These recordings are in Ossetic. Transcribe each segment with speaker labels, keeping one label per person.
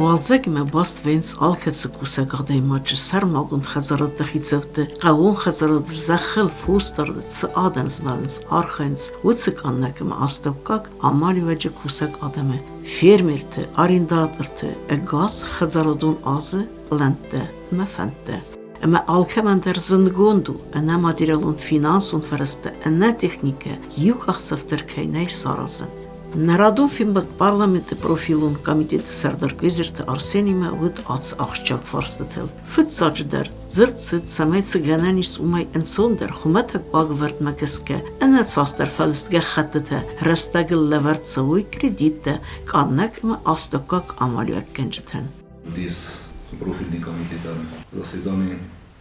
Speaker 1: Уалдзӕгимӕ баст вӕййынц алкӕцы кусӕг адӕймаджы сӕрмагонд хӕдзарадты хицӕутты, хъӕууон хӕдзарады зӕххыл фосдарды цы адӕм змӕлынц, архайынц, уыцы къаннӕг ӕмӕ астӕуккаг амалиуӕджы кусӕг адӕмы, фермерты, арендаторты ӕгас хӕдзарадон азы пълӕнттӕ ӕмӕ фӕндтӕ. Ӕмӕ алкӕмӕн дӕр зындгонд у, ӕнӕ материалон финансон фӕрӕзтӕ, ӕнӕ техникӕ иу къахдзӕф дӕр кӕй нӕй саразӕн. Нӕ радон фембӕлд парламенты профилон комитеты сӕрдар Квезерты Арсенимӕ уыд ацы ахсджиаг фарстытыл. Фыццаджыдӕр, дзырд цыд, цӕмӕй цы гӕнӕн ис, уымӕй ӕнцондӕр, хуымӕтӕг уагӕвӕрдмӕ гӕсгӕ, ӕнӕ цасдӕр фӕлыст гӕххӕттытӕ рӕстӕгыл лӕвӕрд цӕуой кредиттӕ къаннӕг ӕмӕ астӕуккаг амалиуӕггӕнджытӕн.
Speaker 2: Уыдис профильный комитетӕн заседани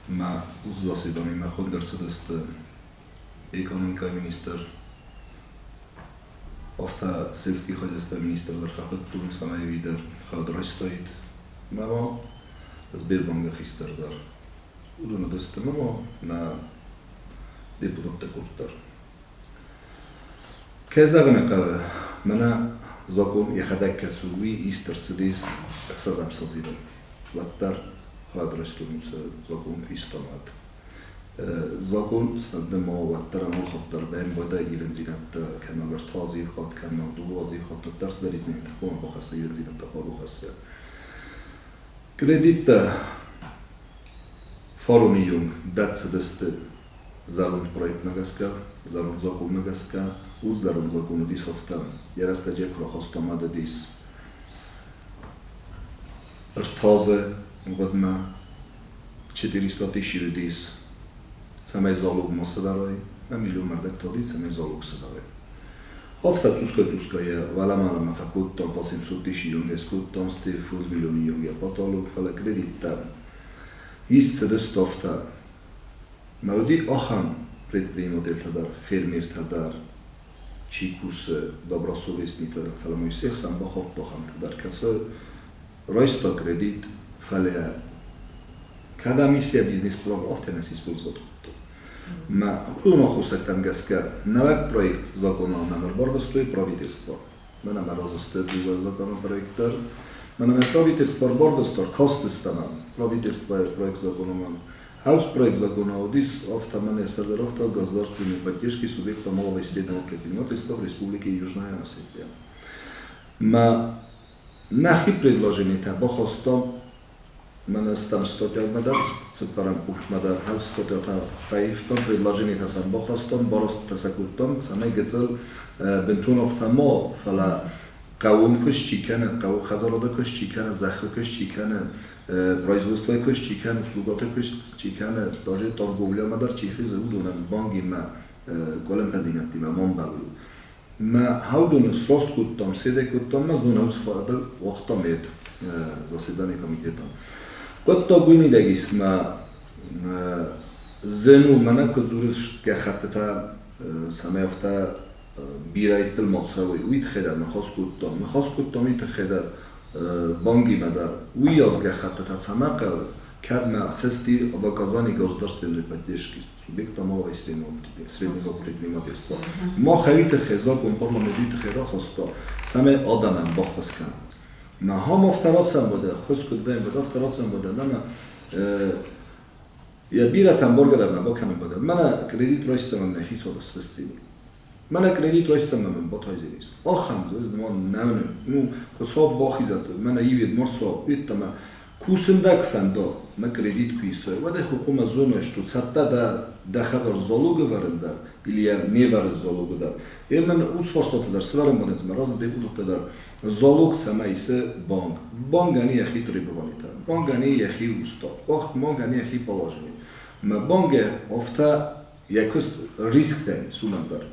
Speaker 2: мӕ уыцы заседанимӕ хуынд ӕрцыдысты экономикӕйы министр, афтӕ сельский хозяйствойы министр дӕр фӕхуыдтон, цӕмӕй уый дӕр хӕрд райстаид мӕ ма Сбербанкы хистӕр дӕр. Уыдон уыдысты мӕ ма нӕ депутатты къорд дӕр. Кӕй зӕгъын ӕй хъӕуы, мӕнӕ закъон йӕхӕдӕг кӕцы у, уый ист ӕрцыдис ӕхсӕзӕм созывы. Уӕддӕр хӕдрӕстон уыцы закъон истамад. Закъон цыфӕнды ма уӕддӕр ӕмӕ дӕр бӕмбӕдӕ ивындзинӕдтӕ кӕнӕ ӕртӕ хатт кӕнӕ дыууӕ хатт уӕддӕр цыдӕр изменитӕ хъуамӕ бахӕсса, ивындзинӕдтӕ хъуамӕ бахӕсса. Кредиттӕ фароны онг дӕтдзысты зӕронд проектмӕ гӕсгӕ, зӕронд закъонмӕ гӕсгӕ. Уыд зӕронд закъон уыдис афтӕ, йӕ рӕстӕджы куы рахастам уыдис ӕртӕ мгъуыдмӕ, 400 тысячи уыдис, цӕмӕй залог ма сӕвӕрай, ӕмӕ миллион ӕрдӕг та уыди, цӕмӕй залог сӕвӕрай. Афтӕ цъусгай-цъусгайӕ уӕлӕмӕ фӕкодтам, 800 тысячи онг скодтам, стӕй 5 миллионы онг йӕ потолок, фӕлӕ кредиттӕ ист цыдысты афтӕ. Мӕ уыди ахӕм предпринимательтӕ дӕр, фермертӕ дӕр, чи кусы добросовестныйтӕ дӕр, фӕлӕ ма се хсӕн бахаудта ахӕмтӕ дӕр, кӕцы райста кредит, фӕлӕ кӕд ӕм ис йӕ бизнес-план, афтӕ нӕ сиспользовать кодта. Мӕ уыдон аххосӕгтӕм гӕсгӕ нӕуӕг проект закъонау нӕм ӕрбарвыстой правительство. Мӕнӕ мӕ разы сты дыууӕ законопроект дӕр. Мӕнӕ мӕ правительство ӕрбарвыста, кастыстӕм правительствойы проект закъономӕ. Хаус проект закона уыдис, афтӕ мӕнӕ сӕрдар афтӕ государственной поддержки субъекта малого и среднего предпринимательства в Республике Южная Осетия. Мӕ нӕхи предложениетӕ бахастам мӕнӕ стӕм статьямӕ дӕр, цыппӕрӕм пунктмӕ дӕр хӕлц статьятӕ фӕивтам, предложениетӕ сӕм бахастам, барастытӕ сӕ кодтам, цӕмӕй гыццыл бынтон афтӕ ма, фӕлӕ хъӕууон куыст чи кӕны, хъӕуы хӕдзарады куыст чи кӕны, зӕххы куыст чи кӕны, производствойы куыст чи кӕны, услугаты куыст чи кӕны, даже торговлямӕ дӕр чи хизы, уыдонӕн бангимӕ къуылымпыдзинӕдтимӕ ма мбӕлой. Мӕ хаудоны сраст кодтам, седе кодтам, мӕ знон фӕдыл уагътам ед заседание комитета. Хъуыддаг уый мидӕг ис, мӕ зын у, мӕнӕ куыд дзурыс гӕххӕттытӕ, цӕмӕй афтӕ бирӕйттыл ма цӕуой, уый тыххӕй дӕр ныхас кодтам. Ныхас кодтам уый тыххӕй дӕр бангимӕ дӕр. Уыйас гӕххӕттытӕ цӕмӕ хъӕуы, кӕд мӕ фысти об оказании государственной поддержки субъекта малого и среднего предпринимательства. Мах уый тыххӕй закъон парламент уый тыххӕй рахаста, цӕмӕй адӕмӕн баххуыс кӕна. Мӕ хам афтӕ рацӕмбӕлы, ххуыс куыд вӕййы, афтӕ рацӕмбӕлы, нӕ йӕ бирӕтӕн боргӕ дӕр нӕ бакӕнын бадӕ. Мӕнӕ кредит райсдзӕнӕн нӕ хицауад сфысдзини. Мӕнӕ кредит райсдзӕнӕн мын батайдзӕнис. Ахӕм дзы ма нӕ ну, Хуыцау бахизӕд, мӕнӕ иуед ма рцӕуа, уедтӕмӕ кусын дӕ куы фӕнда, мӕ кредит куы исай, уӕд ӕй хъуамӕ зоной, что цӕттӕ дӕ дӕ хӕдзар залогы вӕрын дӕр или йӕ не вӕрыс залогы дӕр. Е мын ус фарстатӕ дӕр сӕвӕрын бадынц мӕ разы депутаттӕ дӕр. Залог цӕмӕ исы банк? Бангӕн йӕхи требованитӕ, бангӕн йӕхи устав, бангӕн йӕхи положени. Мӕ бангӕ афтӕ йӕ куыст рисктӕн ис уымӕн дӕр.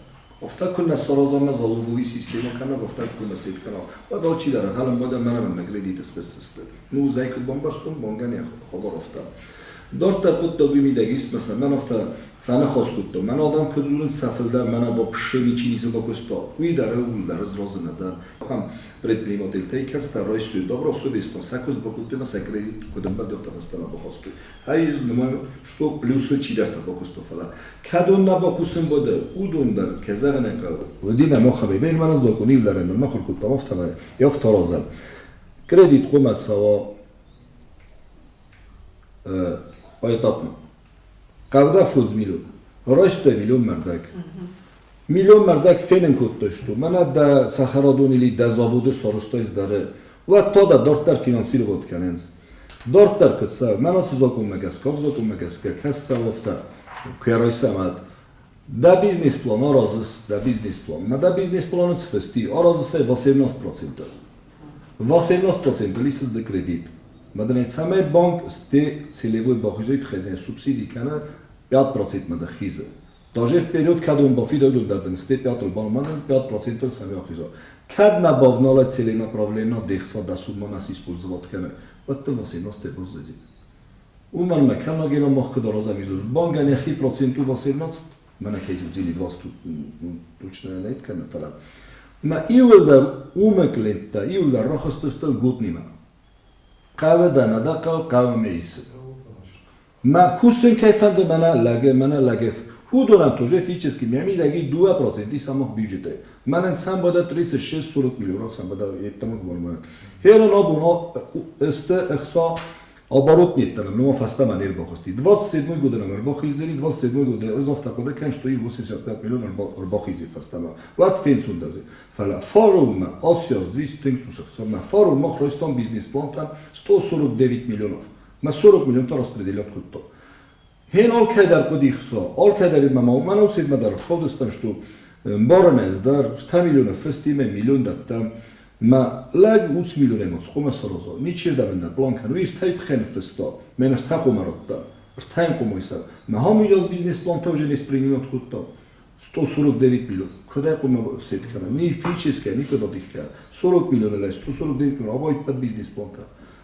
Speaker 2: Афтӕ куы нӕ сараза мӕ залоговый системӕ кӕнӕ, афтӕ куы нӕ сет кӕна, уӕд алчидӕр ӕнхъӕлӕн бадӕ мӕнӕ мӕ кредиты сфысдзысты. Ну, зӕй куыд бамбӕрстон, бангӕн йӕ хабар афтӕ. Дарддӕр хъуыддаг уый мидӕг ис, мӕ мӕн афтӕ фӕныхас кодтон. Мӕн адӕм куыд дзурынц, сӕ фылдӕр мӕнӕ вообще ничи ницы бакуыста. Уый дӕр ууыл дӕр ӕз разы нӕ дӕн. Ахӕм предпринимательтӕй кӕцытӕ райстой добросовестно, сӕ куыст бакодтой ӕмӕ сӕ кредит куыд ӕмбӕлд, афтӕ фӕстӕмӕ бахастой. Ай ӕз нымайын, что плюсы чидӕртӕ бакуыста, фӕлӕ кӕдон нӕ бакусын бады, уыдон дӕр, кӕй зӕгъын ӕй хъӕуы. Уыди нӕ махӕй, мӕн закъон ивлӕрӕн махуыр кодтам, афтӕмӕй, афтӕ аразӕм. Кредит хъуамӕ цӕуа поэтапно. Къӕвда 5 миллион. Райста миллион мӕрдӕг. Миллион мӕрдӕг фенын кодтой, что мӕнӕ дӕ цӕхӕрадон или дӕ заводы сарӕзтай дӕры. Уӕд та дӕ дарддӕр финансировать кӕнынц. Дарддӕр куыд цӕуы, мӕнӕ цы законмӕ гӕсгӕ, ацы законмӕ гӕсгӕ, кӕс цӕуы афтӕ, куы йӕ райсӕм, ӕд Дӕ бизнес-план аразыс, дӕ бизнес-план. Мӕ дӕ бизнес-планы цы фысти, аразыс ӕй 18%. 18% исыс ды кредит. Мӕ дын цӕмӕй банк сте целевой бахизой тыххӕй субсиди кӕны 5% мӕ дӕ хизы. Даже вперед кӕд он бафидӕудон дӕр дын сте пятыл банымайын 5%-ыл цӕмӕй ахиза. Кӕд нӕ бавнала целенаправленно де хца дӕ сумма нӕ использовать кӕны, уӕд дын 18 баззайдзӕн. Уымӕн мӕ кӕнӕг мах куыд аразӕм изус. Бангӕн йӕхи процент у 18, мӕнӕ кӕй или 20 точно нӕ кӕны, фӕлӕ мӕ иуылдӕр уымы клиенттӕ иуылдӕр рахызтысты льготнимӕ. Хъӕуы дӕ нӕ дӕ хъӕуы, хъӕуы мӕ исы. Мӕ кусын кӕй фӕнды мӕнӕ лӕги, мӕнӕ лӕги. Уыдонӕн тоже физически мӕ мидӕги 2% самых бюджетӕй. Мӕнӕн сӕм бада 36-40 миллион сӕм бада йеддӕмӕ куы Херон абон сты ӕхца оборот неттӕнӕм, ну фӕстӕмӕ не рбахызти. 27 годы нам ӕрбахиздзӕни, 27 годы ӕз афтӕ хъуыды кӕн, что и 85 миллион ӕрбахиздзӕн фӕстӕмӕ. Уӕд фенцондӕр Фӕлӕ форуммӕ ацы аз дис тынг цъус ӕхца. Мӕ форум мах райстам бизнес-плантӕн 149 миллионов. Мӕ 40 миллионтӕ распределять кодтам. Хен алкӕдӕр хъуыди хца, алкӕдӕр мӕ мӕ уцидмӕ дӕр хаудыстӕм, что мбарын ӕз дӕр, 100 миллионы фыстимӕ миллион дӕттӕм. Мӕ лӕг уц миллионӕй ма хъуамӕ сараза. Ничердӕм ын нӕ план кӕны. Уый ӕртӕ тыххӕй ныффыста. Мӕн ӕртӕ хъуамӕ радта. Ӕртӕ хъуамӕ иса. Мӕ хам уый бизнес-плантӕ уже не спринимать кодта. 149 миллион. Куыдӕй хъуамӕ сет кӕна? Ни физически, никуыд адих кӕна. 40 миллион 149 миллион, абон ӕппӕт бизнес-плантӕ.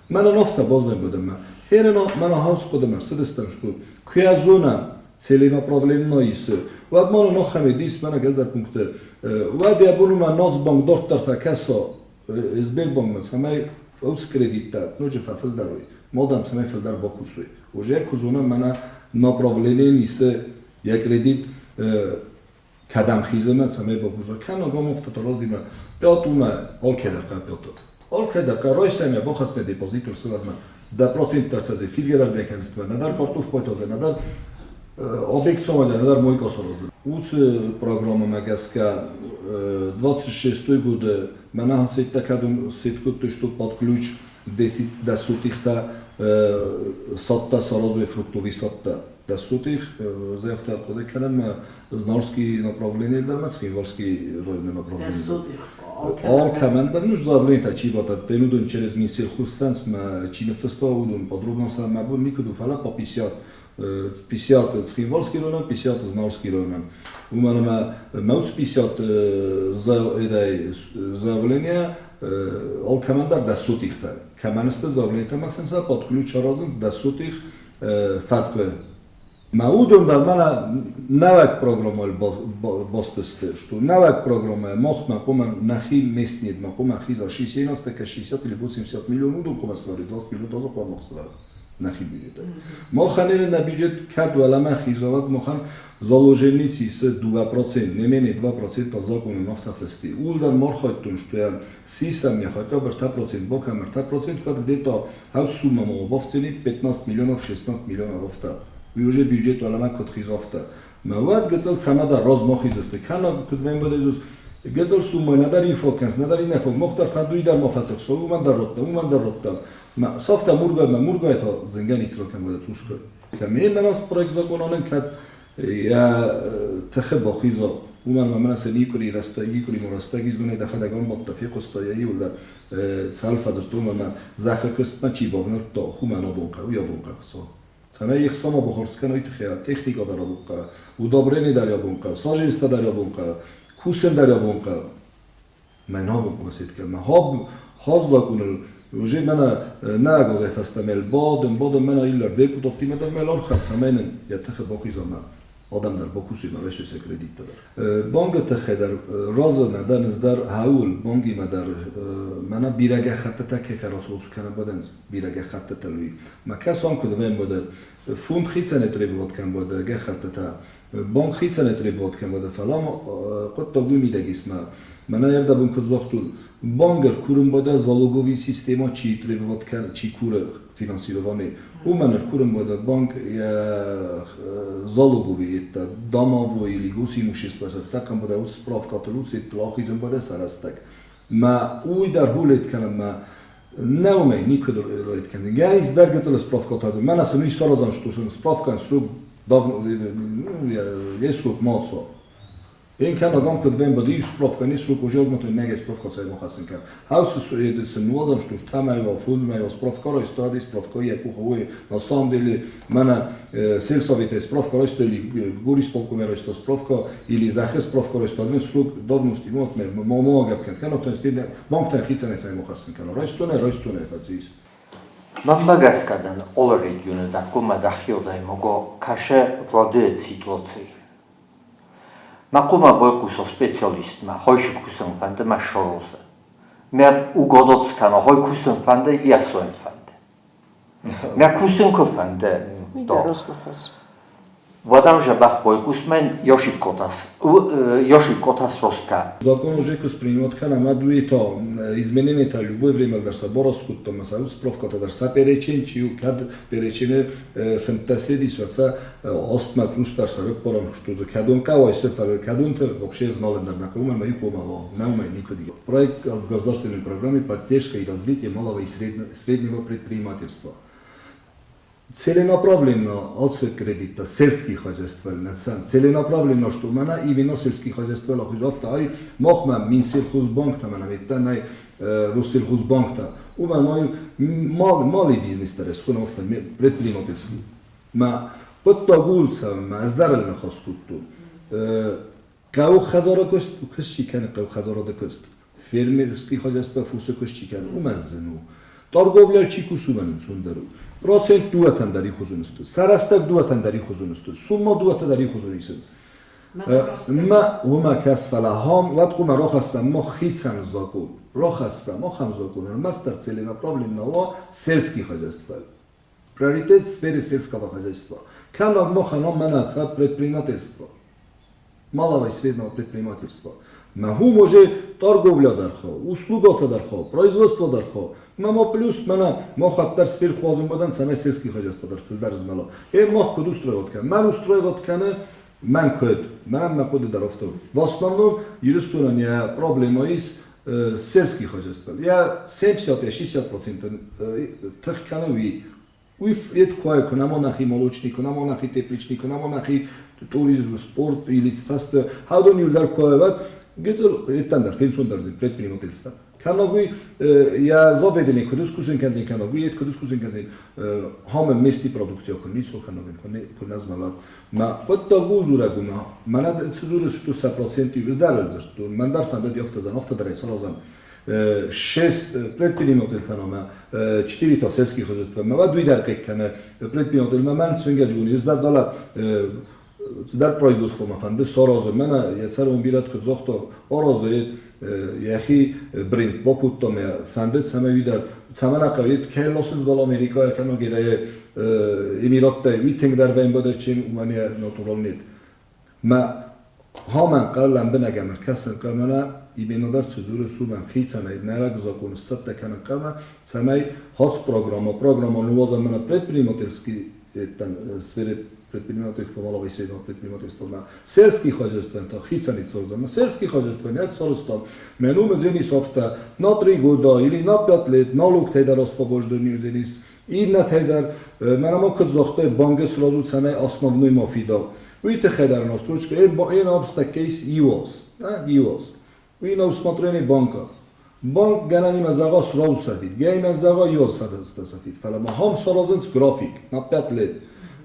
Speaker 2: Мӕнӕн афтӕ баззайын бадӕмӕ. Херена мӕнӕ ахӕм хъуыдымӕ ӕрцыдыстӕм, что куы йӕ зонӕм, целенаправленно исы, уӕд ма нын ахӕм ис мӕнӕ гӕздӕр пункты. Уӕд йӕ бон у мӕ Нацбанк дарддӕр фӕкӕса Сбербанкмӕ, цӕмӕй уыцы кредиттӕ ноджы фӕфылдӕр уой, мадӕм цӕмӕй фылдӕр бакусой. Уже куы зонӕм, мӕнӕ направление исы йӕ кредит кӕдӕм хизы цӕмӕй бакуса. Кӕнӕ гомофтӕ раздимӕ пъатумӕ алкӕдӕр хъӕ пъату. Алкӕдӕр хъӕ райсӕм бахӕсмӕ депозит ӕрцӕвӕдмӕ. Дӕ процент ӕрцӕдзе, фидгӕ дӕр дӕ кӕнзтмӕ, нӕдӕр картоф пайтозе, нӕдӕр объект сомазе, нӕдӕр мойка саразы. Уыцы программӕмӕ гӕсгӕ 26 годы мӕнӕ сеттӕ кӕдон сет кодтой, что под ключ 10 десятихтӕ садтӕ саразой фруктовый садтӕ. Десятих заявтӕ хъуыды кӕнӕм Знорский направление дӕр ма Цхинвальский районы направление. Алкӕмӕн дӕр ну заявление чи батадта, уыдон через Минсельхозцентр чи ныффыста, уыдон подробно сӕ мӕ бон никуыд у, фӕлӕ по 50 50 Цхинвальский районӕн, 50 Знорский районӕн. Уымӕн ӕмӕ мӕ 50 заявление алкӕмӕн дӕр дӕссотихтӕ. Кӕмӕн сты заявлениетӕ ма сын сӕ под ключ аразынц дӕссотих фӕткъуы. Мӕ уыдон дӕр мӕнӕ нӕуӕг программӕйыл бастысты, что нӕуӕг программӕ махмӕ хъуамӕ нӕхи местныймӕ хъуамӕ хиза 60 60 или 80 миллион уыдон хъуамӕ сӕвӕрой, 20 миллион та дзы хъуамӕ мах сӕвӕрӕм нӕхи бюджетӕй. Махӕн нӕ бюджет кӕд уӕлӕмӕ хизавад, махӕн заложенный исы 2%, не менее 2% законом афтӕ фысти. Ууыл дӕр ма архайдтон, что я сисӕм я хотя бы 3% бакӕм 3% кӕд где-то Хӕд сумма ма бафтдзӕни 15 миллионов, 16 миллионов афтӕ. Уый уже бюджет уӕлӕмӕ куыд хизы, афтӕ. Мӕ уӕд гыццыл цӕмӕдӕр размӕ хизысты, кӕнӕ куыд вӕййы, гыццыл суммӕ нӕдӕр инфо кӕныс, нӕдӕр иннӕ фо, мах дӕр фӕндуй дӕр ма фӕтыхсой, уымӕн дӕр радтам, уымӕн дӕр радтам. Мӕ сафта мургаймӕ, мургай та зынгӕ ницы ракӕн цъусгай. Кӕм мӕнӕ проект закононӕн кӕд йӕ тыхы бахиза, уымӕн ӕмӕ мӕнӕ цы никуы рӕстӕг, никуы рӕстӕг ис дунейы дӕхӕдӕг амбадта, фехъуыста йӕ иуылдӕр цал фӕдзырдтон ӕмӕ зӕххы куыстмӕ чи бавнӕлдта, уымӕн абон хъӕуы, уый абон хъӕуы Хуыцау. Цӕмӕй их цӕмӕ бахардз кӕной тыхӕй, техникӕ дӕр абон хъӕуы, удобрение дӕр абон хъӕуы, саженцтӕ дӕр абон хъӕуы, кусын дӕр абон хъӕуы. Мӕн абон хъуамӕ сет кӕнын. Мӕ хадзакъоныл уже мӕнӕ нӕ газӕй фӕстӕмӕ бадын, бадын мӕнӕ иллӕр депутаттимӕ дӕр мӕ архайд, цӕмӕй нын йӕ тыхы бахиза мӕ адӕм дӕр бакусой ӕмӕ райсой сӕ кредиттӕ дӕр. Бангы тыххӕй дӕр разы нӕ дӕн ӕз дӕр хӕуыл бангимӕ дӕр мӕнӕ бирӕ гӕххӕттытӕ кӕй фӕрацуоцу кӕнӕ бадӕн бирӕ гӕххӕттытӕ луи. Мӕ кӕсон куыд вӕййы бадӕ фунт хицӕнӕй требовать кӕн бадӕ гӕххӕттытӕ. Банк хицӕнӕй требовать кӕн фӕлӕ хъуыддаг уый мидӕг ис, мӕнӕ ӕрдӕбон куыд загътон, бангӕр курын бада залоговый система чи требовать кӕн, чи куры финансирование, уымӕн ӕркурын бада банк залоговый это домовой или госимущество сӕстӕкӕн бада уыцы справкатыл уыцы ахизын бада сӕ рӕстӕг. Мӕ уый дӕр хулет кӕнӕм мӕ нӕумӕй никуы райд кӕнын. Гӕнix дӕр гыццыл справкатӕ мӕнӕ сын ис саразӕн что справка срок давно есть срок малцо. Én кӕнагам куыд вен бади справка не срок уже озмато неге справка цай махасын кӕн. Хаусы сын нуазам что тамайва фунзмайва справка райстади справка я куховой на самом деле мӕнӕ сельсовете справка райста или горисполкоме райста справка или захе справка райста срок давности мот ме мо гап кӕн кӕн то есть банктан хицӕнӕй цай махасын кӕн. Райстоне райстоне фацис.
Speaker 3: Мӕнмӕ гӕсгӕ дӕн алы регионы дӕр хъуамӕ дӕхиуылӕй мого кӕсы владеет ситуацийы. Мӕ хъуамӕ байхъуса специалистмӕ, хойсы кусын фӕнды мӕ ссарозы. Мӕ угадат скӕна, хой кусын фӕнды, йӕ фӕнды. Мӕ кусын куы фӕнды, то Вадам жабах бойкусмен Йошик Котас, Йошик Котас Роска.
Speaker 2: Закон уже кус принимать кана мадуи то изменение та любое время дар са борост кутто масалан справката дар са перечень чи кад перечене фантасиди са остма цустар са репорам что за кадон кавай се фал кадон те вообще внален дар накума ма икома наума никуди. Проект в государственной программе поддержка и развитие малого и среднего предпринимательства. Целенаправленно отсой кредита сельский хозяйство целенаправленно что мана именно сельский хозяйство хозяйство ай мохма Минсельхозбанк та мана метта Россельхозбанк та у мана малый бизнес тарес хуна офта предпринимательский ма قطاقول ما ازدر النخاس كتو قاو خزارة كست كست كان قاو خزارة كست фермерский хозяйство фусы кст кан умаззну торговля чи кусуман цундару процент дуатан дари хузунсту сарастак дуатан дари хузунсту сумма дуата дари хузунисыз ма ума кас фалахам ватқума рохассам мо хицан закон рохассам мо хам закон мастер целенаправленного сельский хозяйство приоритет в сфере сельского хозяйства канаг мо ханам манаца предпринимательство малого и среднего предпринимательства ма ху може торговля дархо, услугата дархо, производство дархо. Ма мо плюс мана мо хаттар сфер хозим бадан самай сельский хозяйство дар филдар змало. Мо куд устроивать кан. Ман устроивать кана ман куд. Манам ма куд дар офтов. В основном юристуна не проблема из сельский хозяйство. Я 70-60% тых кана ви Уиф эт кое кунамо нахи молочный, кунамо нахи тепличный, кунамо нахи туризм, спорт или цтаст, хадон юлдар коеват, гецел эттандар фенсондар предпринимательство. Канагуи я заведене кудус кусен кандин канагуи эт кудус кусен кандин хам местный продукция кун нисо канагин кун кун назмалат. Ма قد зурагума манад цзур что 100% виздарл зурту мандар фандад ёфтазан офтадар салазан 6 предприниматель 4 та сельский хозяйство ма дуи дар кана предприниматель ма ман свинга джуни издар дала дар производство ма фанды сорозы мана яцар он бират ку зохто орозы яхи бренд бокутто ме фанды цама видар цамана қавит келосыз дал Америка кано гедае Эмиратта витинг дар вен бада чем умани натурал нет ма хаман қаллан бинагамр касан қамана именно цзуры суман хицана навак закон сатта кана қама цамай хац программа программа нуваза мана предпринимательский сфере предпринимательства малого и среднего предпринимательства на сельский хозяйство та хицани цорзама сельский хозяйство нет сорстан мену зени софта на 3 года или на 5 лет налог тейдар освобожденный зенис и на тейдар менамо кыдзохте банге сразу цамай основной мафида уйте хедар на стручка э на обстакейс ИОС да ИОС и на усмотрение банка банк ганани мазага сразу сафит гей мазага ИОС фадаста сафит фалама хам сразу график на 5 лет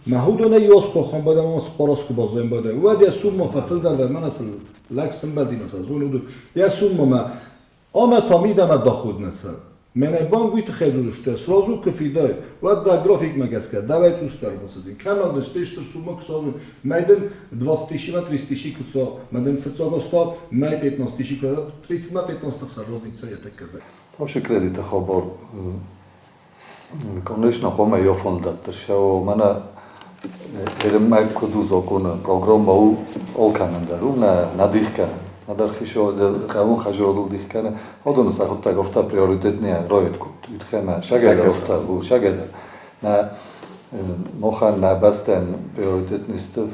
Speaker 2: ما هو يوس كو خم بده ما سپارس کو بازم بده و دی سوم ففل در من اصل لکسم بدی مثلا زون یا سوم ما اما تامیدم داخود نسر من банк уйт хезуруште сразу кфидай ва да график магаска давай цустар босадин канадаш тештр сумма ксазу майден 20 тысячи ма 30 тысячи кцо маден фцогоста май 15 тысячи квадрат 30 ма 15 тысячи разница я так када
Speaker 4: Вообще кредита хабар конечно, хъуамӕ йӕ фонд дӕттыр. Мӕнӕ Ермак куду закона программа у олканандар у на надихкана. Надархишо хавун хажородул дихкана. Одон сахутта гофта приоритетный роет кут. Итхема шагеда офта бу шагеда. На мохан на бастен приоритетный ств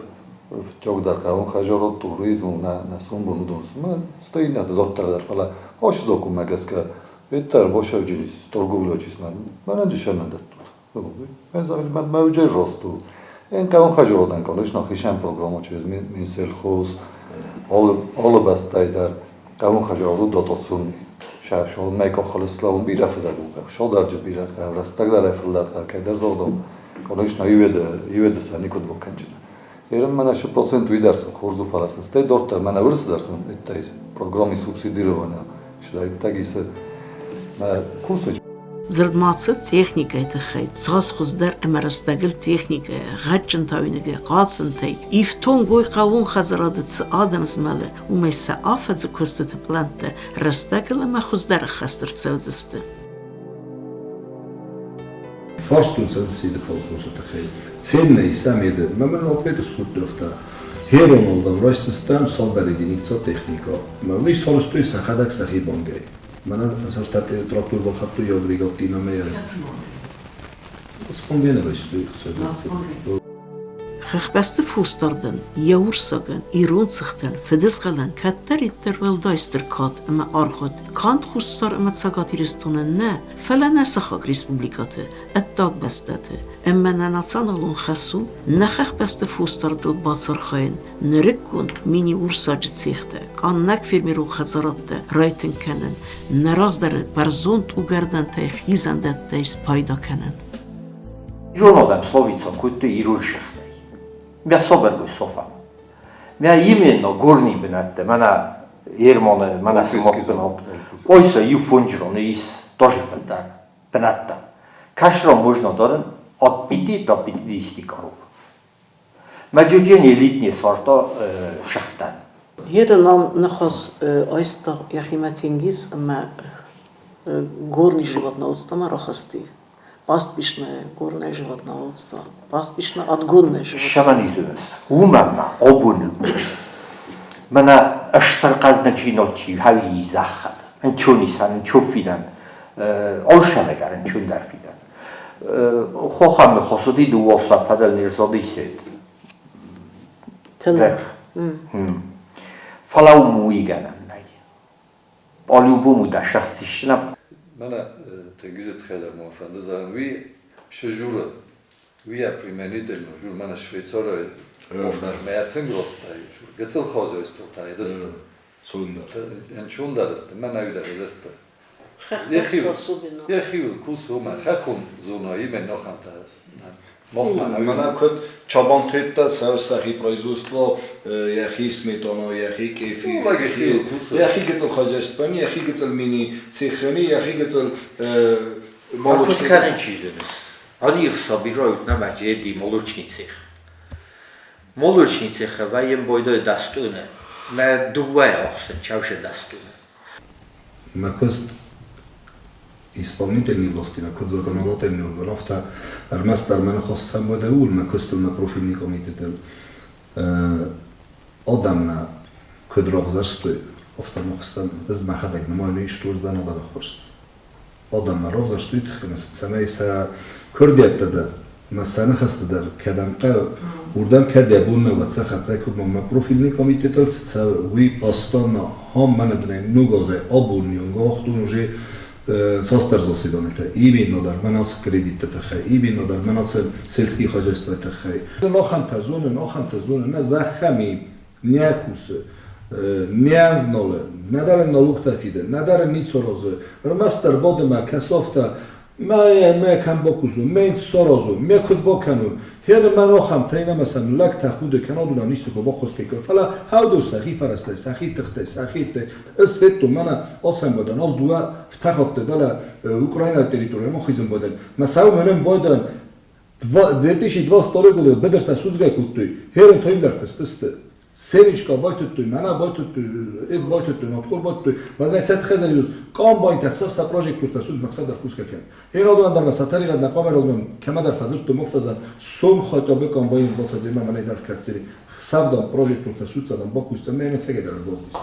Speaker 4: чогдар хавун хажород туризму на на сумбу нудунс. Ма стои на доттар фала. Хош зоку магаска. Беттар бошавҷинис торговлочис ман. Мананҷи шанандат тут. Мен мавҷер росту. En кавон хажородан конечно хишан программа через Минсельхоз олыбастай дар кавон хажороду дотоцун шашол меко холиславун бирафедар гуга шодарҷ бирақа растаг дар эфилдар кайдар зодо конечно иведа иведа сани куд боканчина ерем мана шу процент уидарсын хурзу фаласын сте дортар мана вырсы иттай программи субсидирования шудар иттагисы ма курсу.
Speaker 1: Дзырд ма цыд техникӕйы тыххӕй, цас хуыздӕр ӕмӕ рӕстӕгыл техникӕйӕ, гъӕдджын тауинагӕй, хъацӕнтӕй, ифтонг уой хъӕууон хӕдзарады цы адӕм змӕлы, уымӕй сӕ афӕдзы куыстыты пълӕнттӕ рӕстӕгыл ӕмӕ хуыздӕр ӕххӕст ӕрцӕудзысты.
Speaker 2: Фарстон сӕдуциды фалкосы тыххӕй. Ценный самеды. Мӕ ответ скульпторовта. Херонолдам райсыстам цалдӕр единица техника. Мӕ уый сарӕзтой сӕхӕдӕг сӕхи бангӕй. Мӕнӕ сарӕзта трактор балхӕдтой агрегат динамӕ. Цпонгӕ райстой хцӕдысты.
Speaker 1: Хӕхбӕсты фосдардӕн, йӕ урсагӕн, ирон цыхтӕн, фыдызгъӕлӕн кӕддӕриддӕр уӕлдай стыр кад ӕмӕ аргъ уыд канд Хуссар ӕмӕ Цӕгат Ирыстоны нӕ, фӕлӕ нӕ сыхаг республикӕты, ӕддаг бӕстӕты. Ӕмӕ нӕ националон хӕс у нӕ хӕхбӕсты фосдардыл бацархайын, нырыккон мини-урсаджы цехтӕ, къаннӕг фермерон хӕдзарадтӕ райтынг кӕнын, нӕ раздӕры бӕрзонд уыгӕрдӕнтӕй хизӕндӕттӕй спайда кӕнын.
Speaker 3: Ирон адӕм словицон кодтой ирон сыхтӕй. Мӕ собӕргой софа. Мӕ именно горный бынӕттӕ, мӕнӕ Ермоны, мӕнӕ Сымокпынop. Ойса иу фонджроны ис тоже фӕндаг, бынӕттӕ. Кашром можно дарын от 5 до 50 коров. Маджуджен элитный сорта шахтан.
Speaker 1: Ерынан ныхас айста йӕхимӕ Тенгиз ӕмӕ горный животноводствомӕ рахызти. Пастбищное горное животноводство, пастбищно-отгонное животноводство.
Speaker 3: Шаманизмс. Уымӕн обун. Мӕнӕ стыр хъӕздыгдзинӕдти хави захад. Нчунисан, нчупидан. Олшамегар нчундарпидан. Хохан хосуди дуофла падал нирзодисет.
Speaker 1: Тыллӕг.
Speaker 3: Фӕлӕ уым уый гӕнӕн нӕй. По-любому да шахтишна.
Speaker 4: Мӕнӕ Тенгизы тыххӕй дӕр мӕ фӕнды зӕгъын, уый шыжуры, уый применительно жур мӕнӕ Швейцарийы мӕ тынг ростай жур. Гыццыл хозяйствота едысты. Ӕнчондӕр сты, мӕнӕ уый дӕр едысты. Йӕхиуыл кусы, уымӕ хӕххон зона именно ахӕмтӕ.
Speaker 2: Мӕнӕ куыд чабантеттӕ сӕхи производство, йӕхи сметана, йӕхи кефир, йӕхи гыццыл хозяйствони, йӕхи гыццыл мини цехени, йӕхи гыццыл
Speaker 3: Куыд кӕнын чи зоныс? Они их собирают на маджеди молочный цех. Молочный цех вайем бойдой достойно. Мӕ дыууӕ ӕхсын чауше достойно.
Speaker 2: Мӕ куыст исполнительный властимӕ, куыд законодательный орган, афтӕ ӕрмӕстдӕр мӕ ныхас сӕмбӕлд ууыл, мӕ куыстыл, мӕ профильный комитетыл адӕм нӕ куыд равзӕрстой, афтӕ махстӕн ӕз мӕхӕдӕг нымайын истой дӕн адӕмы ӕххуырст. Адӕм мӕ равзӕрстой тыххӕй, цӕмӕй сӕ куырдиӕттӕ дӕр ӕмӕ сӕ ныхӕстӕ дӕр кӕдӕм хъӕуы, уырдӕм кӕд йӕ бон нӕ уӕд сӕ хӕццӕ куыд мӕ профильный комитетыл цӕуы, уый постоянно хам мӕнӕ дын ног азӕй абоны онг ауагътон уже цасдӕр заседанитӕ именно дӕр мӕн ацы кредитты тыххӕй, именно дӕр мӕн ацы сельский хозяйствойы тыххӕй. Ахӕмтӕ зонын, ахӕмтӕ зонын, нӕ зӕххӕми не кусы, не ӕвналы, нӕдӕр ын налогтӕ фиды, нӕдӕр ын ницы аразы. Ӕрмӕстдӕр бады мӕ кӕсы афтӕ, мӕ мӕ кӕм бакусон, мӕ саразон, мӕ куыд бакӕнон. Херы мӕн ахӕмтӕй нӕ мӕсӕн лӕгтӕ худы кӕнадуна нисты куы баххуыс кӕй, фӕлӕ хӕудос сӕхи фӕрӕзтӕй, сӕхи тыхтӕй, сӕхи ӕз федтон, мӕнӕ асӕмбӕдӕн, аз дыууӕ ртӕ дӕлӕ Украинайы территорийӕ хизын бадӕн. Мӕ сау мӕнӕн байдӕн 2022 годы быдыртӕ судзгӕ кодтой, херын тоймдӕр куыстысты. Семечка байтыдтой, мӕнӕ байтыдтой, эд байтыдтой, нартхор байтыдтой. Мӕнӕ сӕ тхӕзӕ комбайнтӕ хсӕв сӕ прожектортӕ судз, мӕ хсӕв дӕр кусгӕ кӕн. Эн адон дӕр мӕ сӕ тӕригъӕд нӕ хъуамӕ размӕ кӕмӕдӕр фӕдзырдтой муфтазӕн, сом хотя бы комбайн бацадземӕ мӕнӕй дӕр кӕрцери. Хсӕв дам прожектортӕ судза дам бакусдзӕн, мӕ цӕгӕдӕр ӕрбаздис.